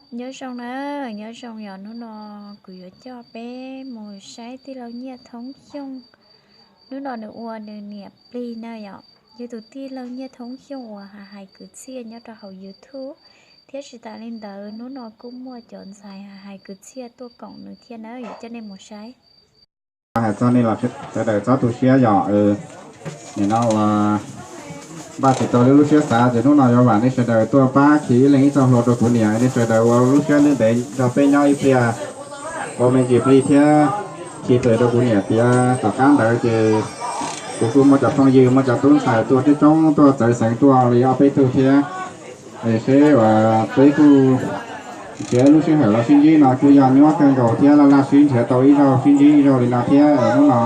Nyob zoo na, nyob zoo yom. Hnub no kuv yuav coj peb mus saib tij laug Nyiaj Thoob Xyooj. Hnub no nws ua nws niam plig na yom. Yog tus tij laug Nyiaj Thoob Xyooj uas hais hais kwv txhiaj nyob rau hauv YouTube, thiab tsis tas li ntawd hnub no kuj muaj cov ntxhais hais hais kwv txhiaj tuaj koom nws thiab na, yuav coj nej mus saib. Hais txog nej los sawv daws txhob tu siab yom. Nim no uas npaj tsis tau lub siab xav ces hnub no yuav vam nej sawv daws tuaj pab khi ib leeg ib txoj hlua rau kuv niam, nej sawv daws ua lub siab ntev ntev nrog peb nyob ib pliag, ua me ntsis plig thiab khi tes rau kuv niam tiav. Tom qab ntawd ces kuv kuj muaj cov phooj ywg muaj cov tub ntxhais tuaj tib tsoom tuaj txawv xeev tuaj li ob peb tug thiab. Es seb uas peb kuj nrhiav lub sij hawm los sib ntsib no kuj yog nyuaj kawg nkaus thiab, laj laj sib nrhiav tau ib zaug sib ntsib ib zaug li no thiab. Hnub no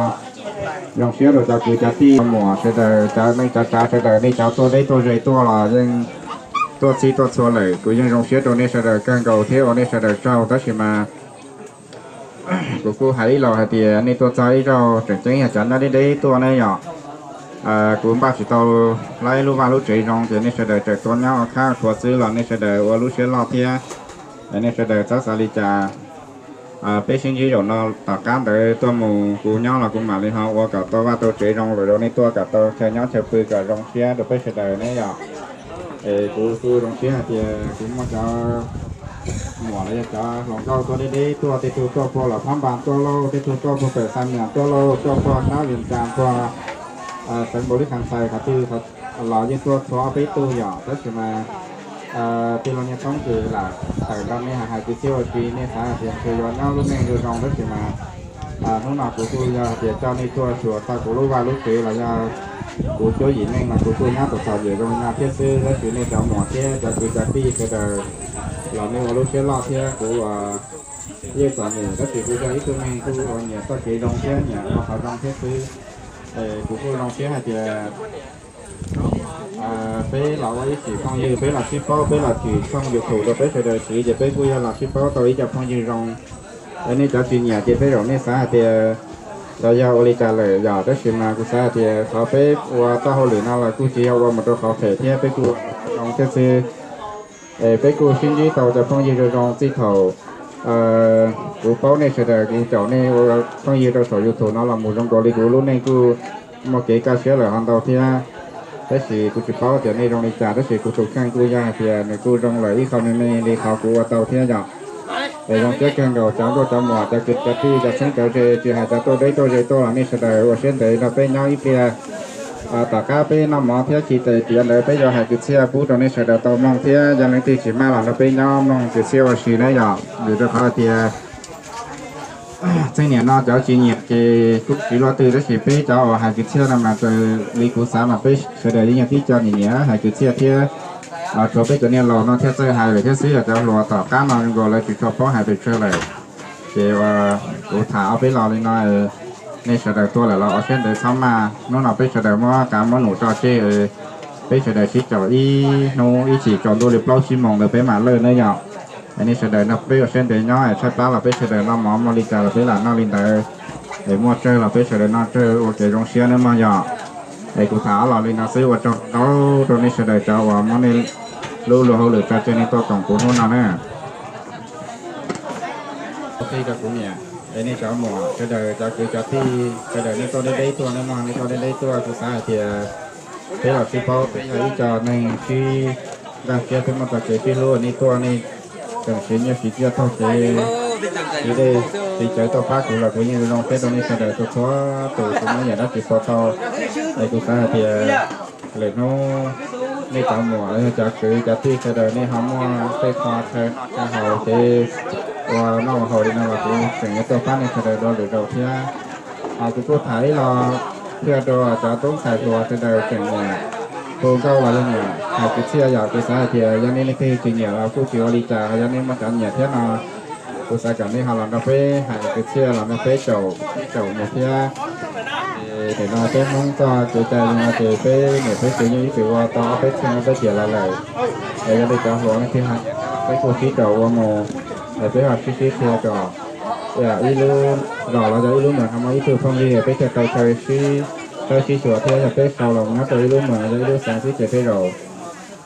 zoo siab rau cov kwv cov tij muam sawv daws, cov neej cov tsav sawv daws, nej cov tuaj deb tuaj ze tuaj los yeej tuaj txhij tuaj txhua lawm. Kuv yeej zoo siab rau nej sawv daws kawg nkaus thiab ua nej sawv daws tsaug, tab sis mas kuv kuj hais ib los hais tias nej tuaj txog ib zaug tseem ceeb yog cov nyob deb deb tuaj ne yom. Kuv npaj tsis tau laib lub vaj lub tsev zoo ces nej sawv daws tseem tuaj nyob ua khab khuav xwb los nej sawv daws ua lub siab loj thiab. Nej sawv daws txhob xav li cas. Peb sib ntsib zaum no, tom qab ntawd tuaj mus kuv nyob los kuv mam li ho ua kom tau vaj tau tsev zoo lawm rau nej tuaj kom tau chaw nyob chaw pw kom zoo siab rau peb sawv daws ne yom. Es kuv kuj zoo siab hais tias kuv muaj cov muam los yog cov hluas nkauj tuaj deb deb tuaj, tej tug tuaj puag Los Phab Npas tuaj lauj, tej tug tuaj puag pem Xa Mias tuaj lauj, tuaj puag sab Vias Cas puag xeev Npaus Lis Khas Xais qhov twg los yeej tuaj txhua ob peb tug yom. Tab sis mas tij laug Nyiaj Thoob ces lam tawm nrog nej hais hais kwv txhiaj ua si, nej xav hais tias ntshe yuav nyob lub neej zoo zoo, tab sis mas hnub no kuv kuj yog hais tias coj nej tuaj xyuas txog kuv lub vaj lub tsev los yog kuv cuab yim neej no kuv kuj nyob tau txom nyem zoo li no thiab xwb. Tab sis nej cov muam thiab cov kwv cov tij sawv daws los nej ua lub siab loj thiab, kuv yeej txom nyem tab sis kuv yog ib tug neeg kuj ua nyiam txoj kev zoo thiab nyiam ua qhov zoo thiab xwb. Kuv kuj zoo siab hais tias peb los ua ib txhia phooj ywg, peb los sib paub, peb los tsim tshooj YouTube rau peb sawv daws siv ces peb kuj yog los sib paub tau ib co phooj ywg zoo. Es nej cov tsis nyiam ces tej zaum nej xav hais tias xyov yog ua li cas lawm yom, tab sis mas kuv xav hais tias qhov peb ua txoj hauj lwm no los kuj tsis yog ua mus rau qhov phem thiab, peb kuj ua zoo thiab xwb. Es peb kuj sib ntsib tau cov phooj ywg zoo zoo txij thaum kuv paub nej sawv daws, kuv caum nej ua phooj ywg rau saum YouTube no los mus zoo nkaus li kuv lub neej kuj muaj kev kaj siab lawm ho ntau thiab. Tab sis kuv tsis paub tias nej zoo li cas, tab sis kuv tus kheej kuj yog hais tias nws kuj zoo lawm ib qho me me li qhov kuv ua tau thiab yom. Es zoo siab kawg nkaus cov nkauj cov muam, cov kwv cov tij, cov txheeb cov ze, tsis hais cov tuaj deb tuaj ze tuaj los nej sawv daws ua siab ntev nrog peb nyob ib pliag. Tom qab peb noj mov thiab khi tes tiav ntawd peb yuav hais kwv txhiaj pub rau nej sawv daws tau mloog thiab, yog leej twg tsis maj los nrog peb nyob mloog kwv txhiaj ua si na yom. Vim rau qhov hais tias txheej niam no cov tsis nyiam ces kuj tsis luaj twg, tab sis peb cov uas hais kwv txhiaj no mas raws li kuv xav mas peb sawv daws yeej yog tib co nyiam nyiam hais kwv txhiaj thiab. Tshuav peb cov niam laus no thiaj txawj hais lawm thiab xwb, yog cov hluas tom qab no zoo nkaus lawv tsis tshua paub hais pes tsawg lawm. Ces kuv tham ob peb los li no, nej sawv daws tuaj lawm los ua siab ntev txhob maj, hnub no peb sawv daws muab qav muab num tso tseg, peb sawv daws sib caum ib hnub ib chim tsaus ntuj li plaub tsib moos ntawd peb mam lawj na yom. Es nej sawv daws nrog peb ua siab ntev nyob, tshaib plab los peb sawv daws noj mov, muaj li cas los peb lam noj li ntawd, es muaj tsawg los peb sawv daws noj tsawg ua kev zoo siab nawb mog yom. Es kuv tham ob los li no xwb, ua tsaug ntau rau nej sawv daws cov uas muab nej lub luag hauj lwm tso tseg nej tuaj koom kuv hnub no na. Ua tsaug rau kuv niam, es nej cov muam sawv daws, cov kwv cov tij sawv daws, nej tuaj deb deb tuaj nawb mog, nej tuaj deb deb tuaj, kuv xav hais tias peb los sib paub, peb yog ib co neeg sib nkag siab, peb muaj txoj kev sib hlub, nej tuaj nej tseem siv nyiaj siv txiaj taug kev siv dej siv cawv tuaj pab kuv los kuv yeej zoo siab rau nej sawv daws txhua txhua tus, kuv muab yam dab tsi tau tau. Es kuv xav hais tias lwm hnub nej cov muam los yog cov kwv cov tij sawv daws nej ho muaj tej qho chaw noj chaw haus, kev ua noj ua haus li no los kuv tseem yuav tuaj pab nej sawv daws dua lwm zaus thiab. Kuv kuj tham ib los thiaj rau cov tub ntxhais hluas sawv daws tseem nyiam hu nkauj los yog nyiam hais kwv txhiaj yom. Kuv xav hais tias yog nej leej twg tsis nyiam los kuj tsis ua li cas, yog nej muaj cov nyiam thiab no, kuv xav kom nej ho los nrog peb hais kwv txhiaj, los nrog peb caum, caum mus thiab. Nim no peb Hmoob txoj kev cai li no ces peb niam peb txiv yeej ib txwm ua tau ob peb txheej ob peb tiam los lawm. Es yog li cov hluas leej twg ho nyiam peb kuj sib caum ua mus, es peb ho sib sib qhia kom ib lub zos los yog ib lub moos ho muaj ib tug phooj ywg peb thiaj tau chaw sib, sib xyuas thiab. Yog peb sau los nyob rau ib lub moos los yog ib lub xeev xwb ces tej zaum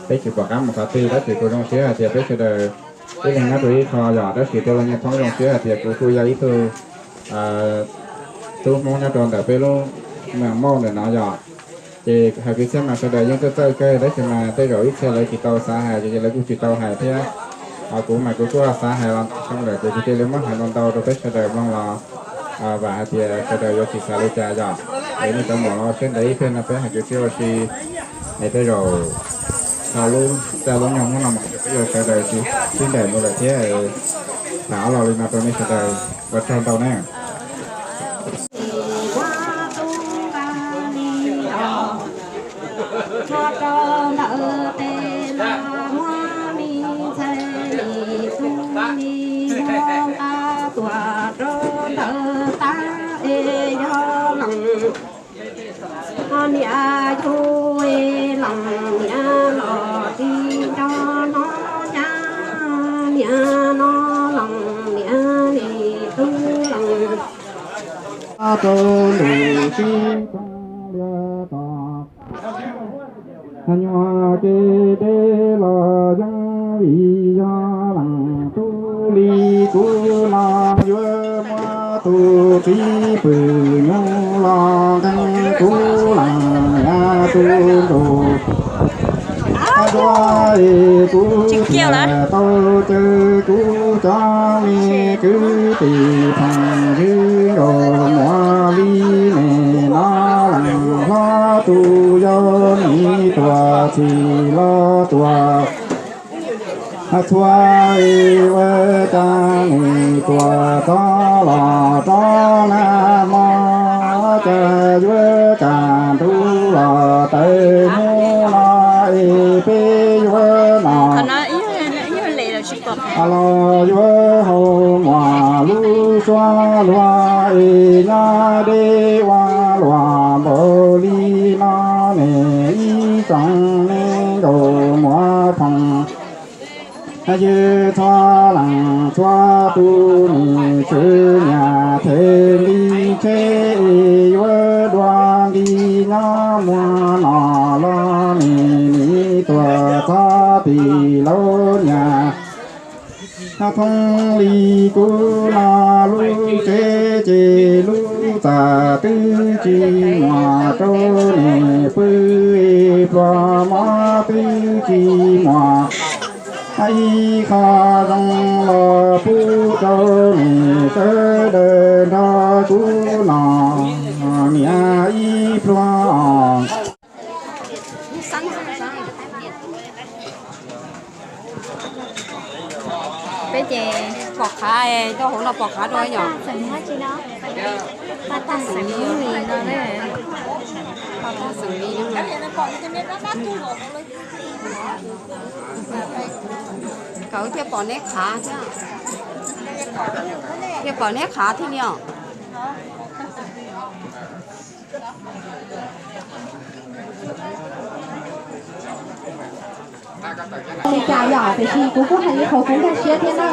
peb tsis pom qab mus qhov twg, tab sis kuv zoo siab hais tias peb sawv daws ib leeg nyob rau ib qho yom, tab sis tej laus nyias thoob zoo siab hais tias kuv kuj yog ib tug tub Hmoob nyob rau ntawm peb lub moos Mauj ntawm no yom. Ces hais kwv txhiaj mas sawv daws yeej txawj txawj kawg, tab sis mas tej zaum ib txhia lawv tsis tau xav hais ces lawv kuj tsis tau hais thiab. Ho kuv mas kuv kuj xav hais los zoo lawm ces kuv cia li muab hais ntau ntau rau peb sawv daws mloog los vam hais tias sawv daws yuav tsis xav li cas yom. Es nej cov muam los siab ntev ib pliag no peb hais kwv txhiaj ua si, es tej zaum txog lub caij lub nyoog hnub no mas peb yuav sawv daws sib nraim mus lawm thiab. Tham ob lo li no rau nej sawv daws, ua tsaug ntau na. Rau ntawm tes mas muaj me ntxhais li tub li nqa tuaj rau ntawm tab es yog leej niam yug es leej niam los tsis nco no nyab, niam no leej niam li tub leej rau lwm sib tog liaj tog. Nyuag kev deb los yeej vim yog leej tub li kuv no yuav muab tus txiv pwm nyuj los nkeeg kuv leej niam tus ntsuj nruas es kuv thiaj tau caw kuv cov me kwv tij phooj ywg nkauj muam li nej no leej hlob tus yau nim tuaj txhij los tuaj txhua es ua cas nim tuaj txog los rov nag hmo, cas yuav kaj ntug los tawm hnub no es peb yuav no los yuav haus muaj lub suab luag es nyob deb ua luaj npaum li no ne. Ib tsoom me nkauj muam phooj ywg txhua leej txhua tus, nim tshwj niam them li tsheb es yuav dua nti nyob muag no los nim nim tuaj txog tim laus niam. Thoob li kuv no lub tsev ces lub txaj twb tsis muaj rau nim pw, pluas mov twb tsis muaj ib qho zoo los pub rau nim sawv daws nrog kuv no niam ib pluag. Peb ces pom qhav, rau hauv no pom qhav rau yom. Paj tag xeem li no, paj tag xeem li no. Kawg thiaj pom neb qhav thiab, thiaj pom neb qhav thiab li os. Li cas yom, tiam sis kuv kuj hais li qhov kuv nkag siab thiab na.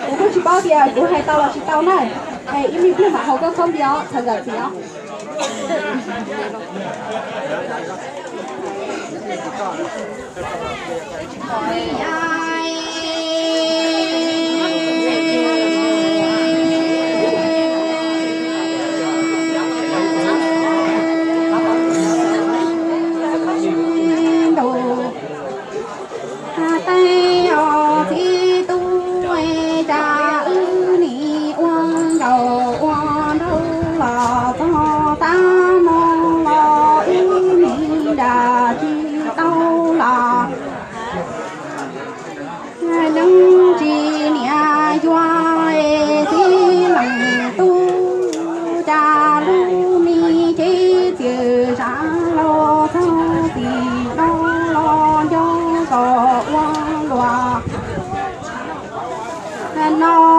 Kuv kuj tsis paub tias kuv hais tau los tsis tau na. Ib me pliag mam haus koj khaub ncaws os, thov zam txim os. Teeb os txiv tub, cas wb nim ua nkauj ua nraug los txog tab no los wb nim nram tsis tau los. Yeej tsis niam yuav es txiv leej tub, cas lub me cev txias sav los txog tim no los nco kom ua luaj no.